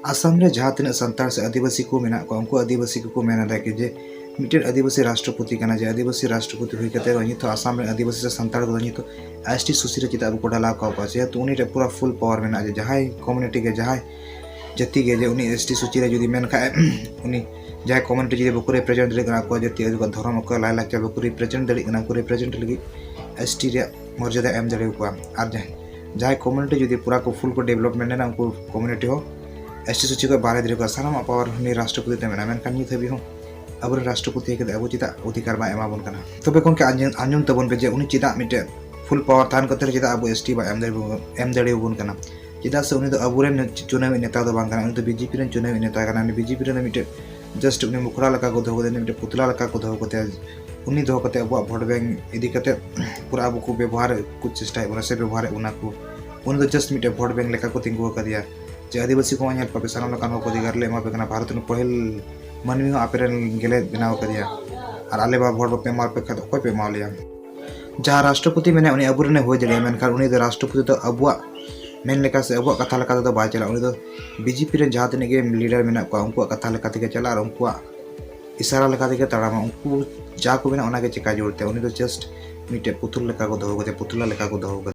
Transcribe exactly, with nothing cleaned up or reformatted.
ᱟᱥᱟᱢ ᱨᱮ ᱡᱟᱦᱟᱸ ᱛᱤᱱᱟᱹᱜ ᱥᱟᱱᱛᱟᱲ ᱥᱮ ᱟᱹᱫᱤᱵᱟᱹᱥᱤ ᱠᱚ ᱢᱮᱱᱟᱜ ᱠᱚᱣᱟ, ᱩᱱᱠᱩ ᱟᱹᱫᱤᱵᱟᱹᱥᱤ ᱠᱚᱠᱚ ᱢᱮᱱ ᱮᱫᱟ ᱠᱤ ᱡᱮ ᱢᱤᱫᱴᱮᱱ ᱟᱹᱫᱤᱵᱟᱹᱥᱤ ᱨᱟᱥᱴᱨᱚᱯᱚᱛᱤ ᱠᱟᱱᱟ, ᱡᱮ ᱟᱹᱫᱤᱵᱟᱹᱥᱤ ᱨᱟᱥᱴᱨᱚᱯᱚᱛᱤ ᱦᱩᱭ ᱠᱟᱛᱮ ᱱᱤᱛᱚᱜ ᱟᱥᱟᱢ ᱨᱮᱱ ᱟᱹᱫᱤᱵᱟᱹᱥᱤ ᱥᱮ ᱥᱟᱱᱛᱟᱲ ᱠᱚᱫᱚ ᱱᱤᱛᱚᱜ ᱮᱥ ᱴᱤ ᱥᱩᱪᱤ ᱨᱮ ᱪᱮᱫᱟᱜ ᱵᱟᱠᱚ ᱰᱟᱞᱟᱣ ᱠᱟᱜ ᱠᱚᱣᱟ? ᱡᱮᱦᱮᱛᱩ ᱩᱱᱤ ᱴᱷᱮᱱ ᱯᱩᱨᱟᱹ full power ᱢᱮᱱᱟᱜᱼᱟ, ᱡᱮ ᱡᱟᱦᱟᱸᱭ community ᱜᱮ, ᱡᱟᱦᱟᱸᱭ ᱡᱟᱹᱛᱤ ᱜᱮ, ᱡᱮ ᱩᱱᱤ ᱮᱥ ᱴᱤ ᱥᱩᱪᱤ ᱨᱮ ᱡᱩᱫᱤ ᱢᱮᱱ ᱠᱷᱟᱡ ᱩᱱᱤ ᱡᱟᱦᱟᱸᱭ community ᱡᱩᱫᱤ ᱵᱟᱠᱚ represent ᱫᱟᱲᱮᱭᱟᱜ ᱠᱟᱱᱟ ᱟᱠᱚᱣᱟᱜ ᱡᱟᱹᱛᱤ, ᱟᱠᱚᱣᱟᱜ ᱫᱷᱚᱨᱚᱢ, ᱟᱠᱚᱣᱟᱜ ᱞᱟᱭᱼᱞᱟᱠᱪᱟᱨ ᱵᱟᱠᱚ represent ᱫᱟᱲᱮᱭᱟᱜ ᱠᱟᱱᱟ, ᱩᱱᱠᱩ represent ᱞᱟᱹᱜᱤᱫ ᱮᱥ ᱴᱤ ᱨᱮᱭᱟᱜ ᱢᱚᱨᱡᱟᱫᱟ ᱮᱢ ᱫᱟᱲᱮ ᱟᱠᱚᱣᱟ᱾ ᱟᱨ ᱡᱟᱦᱟᱸᱭ, ᱡᱟᱦᱟᱸᱭ community ᱡᱩᱫᱤ ᱯᱩᱨᱟᱹ ᱠᱚ full ᱠᱚ development ᱮᱱᱟ, ᱩᱱᱠᱩ community ᱦᱚᱸ ᱮᱥ ᱴᱤ ᱥᱩᱪᱤ ᱠᱷᱚᱱ ᱵᱟᱦᱨᱮ ᱫᱟᱲᱮ ᱟᱠᱚᱣᱟ᱾ ᱥᱟᱱᱟᱢᱟᱜ power ᱩᱱᱤ ᱨᱟᱥᱴᱨᱚᱯᱚᱛᱤ ᱴᱷᱮᱱ ᱢᱮᱱᱟᱜᱼᱟ᱾ ᱢᱮᱱᱠᱷᱟᱱ ᱱᱤᱛ ᱦᱟᱹᱵᱤᱡ ᱦᱚᱸ ᱟᱵᱚᱨᱮᱱ ᱨᱟᱥᱴᱨᱚᱯᱚᱛᱤ ᱦᱮᱡ ᱠᱟᱛᱮ ᱟᱵᱚ ᱪᱮᱫᱟᱜ ᱚᱫᱷᱤᱠᱟᱨ ᱵᱟᱭ ᱮᱢᱟ ᱵᱚᱱ ᱠᱟᱱᱟ? ᱛᱚᱵᱮ ᱜᱚᱢᱠᱮ, ᱟᱸᱡᱚᱢ, ᱟᱸᱡᱚᱢ ᱛᱟᱵᱚᱱ ᱯᱮ ᱡᱮ ᱩᱱᱤ ᱪᱮᱫᱟᱜ ᱢᱤᱫᱴᱮᱡ full power ᱛᱟᱦᱮᱱ ᱠᱟᱛᱮ ᱨᱮ ᱪᱮᱫᱟᱜ ᱟᱵᱚ ᱮᱥ ᱴᱤ ᱵᱟᱭ ᱮᱢ ᱫᱟᱲᱮ, ᱮᱢ ᱫᱟᱲᱮ ᱟᱵᱚᱱ ᱠᱟᱱᱟ? ᱪᱮᱫᱟᱜ ᱥᱮ ᱩᱱᱤ ᱫᱚ ᱟᱵᱚᱨᱮᱱ ᱪᱩᱱᱟᱹᱣᱤᱡ ᱱᱮᱛᱟ ᱫᱚ ᱵᱟᱝ ᱠᱟᱱᱟ, ᱩᱱᱤ ᱫᱚ ᱵᱤ ᱡᱮ ᱯᱤ ᱨᱮᱱ ᱪᱩᱱᱟᱹᱣᱤᱡ ᱱᱮᱛᱟ ᱠᱟᱱᱟ᱾ ᱩᱱᱤ ᱵᱤ ᱡᱮ ᱯᱤ ᱨᱮᱱ ᱫᱚ ᱢᱤᱫᱴᱮᱡ just ᱩᱱᱤ ᱢᱩᱠᱷᱲᱟ ᱞᱮᱠᱟ ᱠᱚ ᱫᱚᱦᱚ ᱠᱟᱫᱮᱭᱟ, ᱢᱤᱫᱴᱮᱡ ᱯᱩᱛᱞᱟ ᱞᱮᱠᱟ ᱠᱚ ᱫᱚᱦᱚ ᱠᱟᱫᱮᱭᱟ᱾ ᱩᱱᱤ ᱫᱚᱦᱚ ᱠᱟᱛᱮ ᱟᱵᱚᱣᱟᱜ vote bank ᱤᱫᱤ ᱠᱟᱛᱮ ᱯᱩᱨᱟᱹ ᱟᱵᱚ ᱠᱚ ᱵᱮᱵᱚᱦᱟᱨ ᱠᱚ ᱪᱮᱥᱴᱟᱭᱮᱫ ᱵᱚᱱᱟ ᱥᱮ ᱵᱮᱵᱚᱦᱟᱨᱮᱫ ᱵᱚᱱᱟ ᱠᱚ᱾ ᱩᱱᱤ ᱫᱚ just ᱢᱤᱫᱴᱮᱡ vote bank ᱞᱮᱠᱟ ᱠᱚ ᱛᱤᱸᱜᱩ ᱟᱠᱟᱫᱮᱭᱟ ᱡᱮ ᱟᱹᱫᱤᱵᱟᱹᱥᱤ ᱠᱚ ᱧᱮᱞ ᱠᱚᱯᱮ, ᱥᱟᱱᱟᱢ ᱞᱮᱠᱟᱱ ᱦᱚᱲ ᱠᱚ ᱚᱫᱷᱤᱠᱟᱨ ᱞᱮ ᱮᱢᱟ ᱯᱮ ᱠᱟᱱᱟ, ᱵᱷᱟᱨᱚᱛ ᱨᱮᱱ ᱯᱟᱹᱦᱤᱞ ᱢᱟᱹᱱᱢᱤ ᱦᱚᱸ ᱟᱯᱮ ᱨᱮᱱ ᱜᱮᱞᱮ ᱵᱮᱱᱟᱣ ᱟᱠᱟᱫᱮᱭᱟ, ᱟᱨ ᱟᱞᱮ ᱵᱟ vote ᱵᱟᱯᱮ ᱮᱢᱟ ᱯᱮ ᱠᱷᱟᱡ ᱫᱚ ᱚᱠᱚᱭ ᱯᱮ ᱮᱢᱟ ᱞᱮᱭᱟ? ᱡᱟᱦᱟᱸ ᱨᱟᱥᱴᱨᱚᱯᱚᱛᱤ ᱢᱮᱱᱟᱭ ᱩᱱᱤ ᱟᱵᱚᱨᱮᱱᱮ ᱦᱩᱭ ᱫᱟᱲᱮᱭᱟᱜᱼᱟ, ᱢᱮᱱᱠᱷᱟᱱ ᱩᱱᱤ ᱫᱚ ᱨᱟᱥᱴᱨᱚᱯᱚᱛᱤ ᱫᱚ ᱟᱵᱚᱣᱟᱜ ᱢᱮᱱ ᱞᱮᱠᱟ ᱥᱮ ᱟᱵᱚᱣᱟᱜ ᱠᱟᱛᱷᱟ ᱞᱮᱠᱟ ᱛᱮᱫᱚ ᱵᱟᱭ ᱪᱟᱞᱟᱜᱼᱟ᱾ ᱩᱱᱤ ᱫᱚ ᱵᱤ ᱡᱮ ᱯᱤ ᱨᱮᱱ ᱡᱟᱦᱟᱸ ᱛᱤᱱᱟᱹᱜ ᱜᱮ leader ᱢᱮᱱᱟᱜ ᱠᱚᱣᱟ, ᱩᱱᱠᱩᱣᱟᱜ ᱠᱟᱛᱷᱟ ᱞᱮᱠᱟ ᱛᱮᱜᱮ ᱪᱟᱞᱟᱜᱼᱟ ᱟᱨ ᱩᱱᱠᱩᱣᱟᱜ ᱤᱥᱟᱨᱟ ᱞᱮᱠᱟ ᱛᱮᱜᱮ ᱛᱟᱲᱟᱢᱟ᱾ ᱩᱱᱠᱩ ᱡᱟ ᱠᱚ ᱢᱮᱱᱟ ᱚᱱᱟᱜᱮ ᱪᱮᱠᱟ ᱡᱳᱨ ᱛᱮ᱾ ᱩᱱᱤ ᱫᱚ just ᱢᱤᱫᱴᱮᱡ ᱯᱩᱛᱩᱞ ᱞᱮᱠᱟ ᱠᱚ ᱫᱚᱦᱚ ᱠᱟᱫᱮᱭᱟ, ᱯᱩᱛᱞᱟ ᱞᱮᱠᱟ ᱠᱚ ᱫᱚᱦᱚ ᱠᱟᱫᱮᱭᱟ᱾